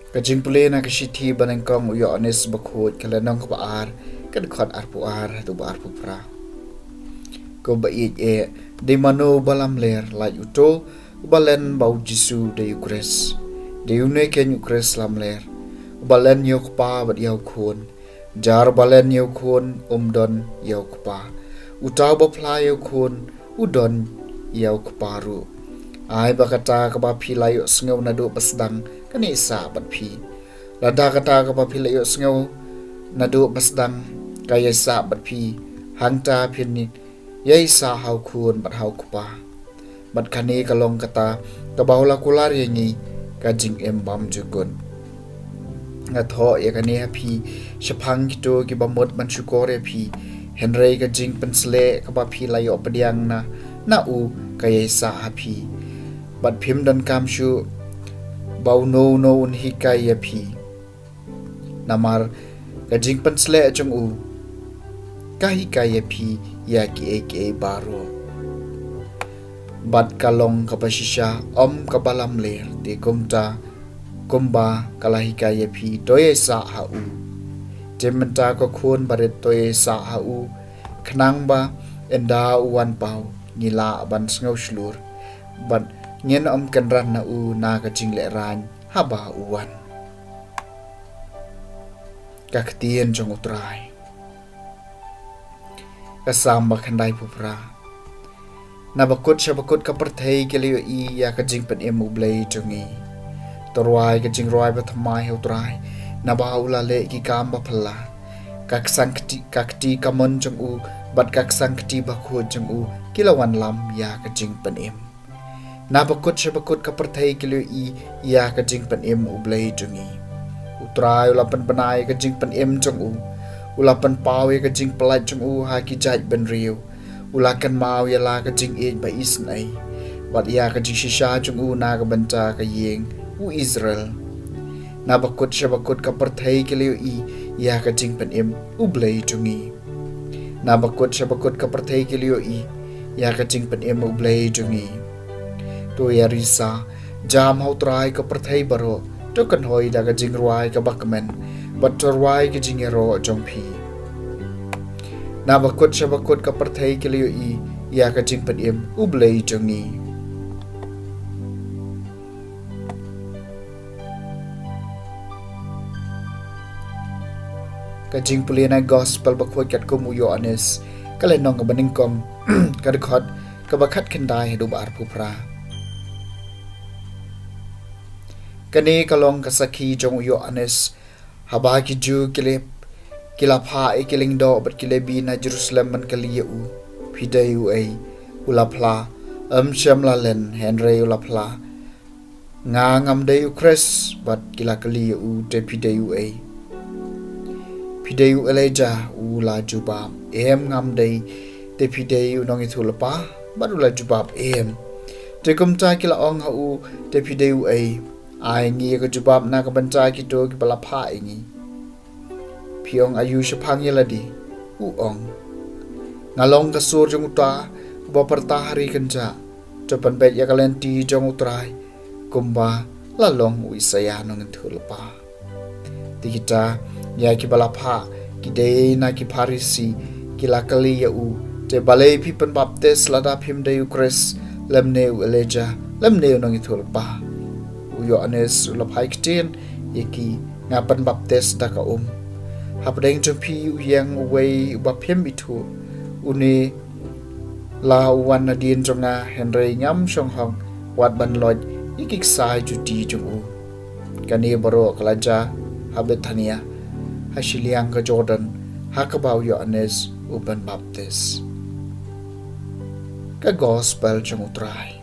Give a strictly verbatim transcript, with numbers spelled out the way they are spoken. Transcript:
Ka jingpule na ka shithi ba nyngkong u Ïoannis Bakhuid, ka lynnong kaba ar, ka dkhot arphew ar haduh ba arphew phra. Ko ba ïeit eh, dei mano ba lamler, lait uto uba len ba u Jisu dei u Khrist. Dei une keiñ u Khrist lamler, uba len ïa u Kpa bad ïa u Khun. Jar ba len ïa u Khun um don ïa u Kpa. Uta uba phla ïa u Khun u don ïa u Kpa ruh. Ai ba kata kaba phi la ïohsngew naduh ba sdang kan ïai sah bad phi. Lada kata kaba phi la ïohsngew naduh ba sdang ka ïai sah bad phi, hangta phin ïai sah ha u Khun bad ha u Kpa. Bad kane ka long kata kaba u la kular ïa ngi, ka jingim bymjukut. Nga thoh ïa kane ha phi shaphang kito kiba mut ban shukor ïa phi, hynrei ka jingpynsleh kaba phi la ïoh pdiang na, na u ka ïai sah ha phi. Bad phim donkam shuh ba uno uno un hikai ïa phi. Namar ka jingpynsleh jong u ka hikai ïa phi ïa kiei kiei baroh. Bad ka long kaba shisha, ym kaba lamler, te kumta kumba ka la hikai ïa phi, to ïai sah ha u. Te mynta ko khun barit, to ïai sah ha u, khnang ba ynda u wan paw ngi lah ban sngew shlur bad ngin ym kynran na u na ka jinglehrain haba u wan. Ka ktien jong U Trai. Ka Salm ba khyndaiphew phra. Na bakut sha bakut ka pyrthei ki la ïohi ïa ka jingpynim U Blei jong ngi. To rwai ka jingrwai bathymmai ha U Trai, naba u la leh ki kam baphylla. Ka ksang kti, ka kti kamon jong u bad ka ksang kti bakhuid jong u ki la wanlam ïa ka jingpynim. Na bakut sha bakut ka pyrthei ki la ïohi ïa ka jingpynim U Blei jong ngi. U Trai u la pynbna ïa ka jingpynim jong u. U la pynpaw ïa ka jingpyllait jong u ha ki jaitbynriew. U la kynmaw ïa la ka jingïeit ba isynei bad ïa ka jingshisha jong u na ka bynta ka ïing u Israel. Na bakut sha bakut ka pyrthei ki la ïohi ïa ka jingpynim U Blei jong ngi. Na bakut sha bakut ka pyrthei ki la ïohi ïa ka jingpynim U Blei jong ngi. To ïarisa, jam ha U Trai ko pyrthei baroh, to kynhoi da ka jingrwai kaba kmen bad to rwai ka jingïaroh jong phi. Na bakut sha bakut ka pyrthei ki la ïohi ïa ka jingpynim U Blei jong ngi. Ka jingpule na Gospel bakhuid katkum u Ïoannis, ka lynnong kaba nyngkong, ka dkhot kaba khatkhyndai haduh ba arphew phra. Kane ka long ka sakhi jong u Ïoannis, haba ki Jiw ki la, ki la phah ïa ki lyngdoh bad ki Lebi na Jerusalem ban kylli ïa u, phi dei uei? U la phla, ym shym la len, hynrei u la phla, nga ngam dei u Khrist. Bad ki la kylli ïa u, te phi dei uei? Phi dei u Elijah? U la jubab, em, ngam dei. Te phi dei u nongïathuhlypa? Bad u la jubab, em. Te kumta ki la ong ha u, te phi dei uei? Ai ngi ïa ka jubab na ka bynta kito kiba la phah ïa ngi. Phi ong aïu shaphang ïa lade? U ong, nga long ka sur jong uta uba pyrta ha ri kynjah, to pynbeit ïa ka lynti jong U Trai, kumba la long u Isaïah nongïathuhlypa. Te kita ïa kiba la phah, ki dei na ki Pharisi, ki la kylli ïa u, te balei phi pynbaptis lada phim dei u Khrist, lymne u Elijah, lymne u nongïathuhlypa? U Ïoannis u la phai ktien ïa ki, nga pynbaptis da ka um. Hapdeng jong phi u ïeng uwei uba phim ithuh, une la u wan nadien jong nga, hynrei ngam shong hok wat ban loit ïa ki ksai juti jong u. Kane baroh ka la jia ha Bethania, ha shiliang ka Jordan, ha kaba u Ïoannis u pynbaptis. Ka Gospel jong U Trai.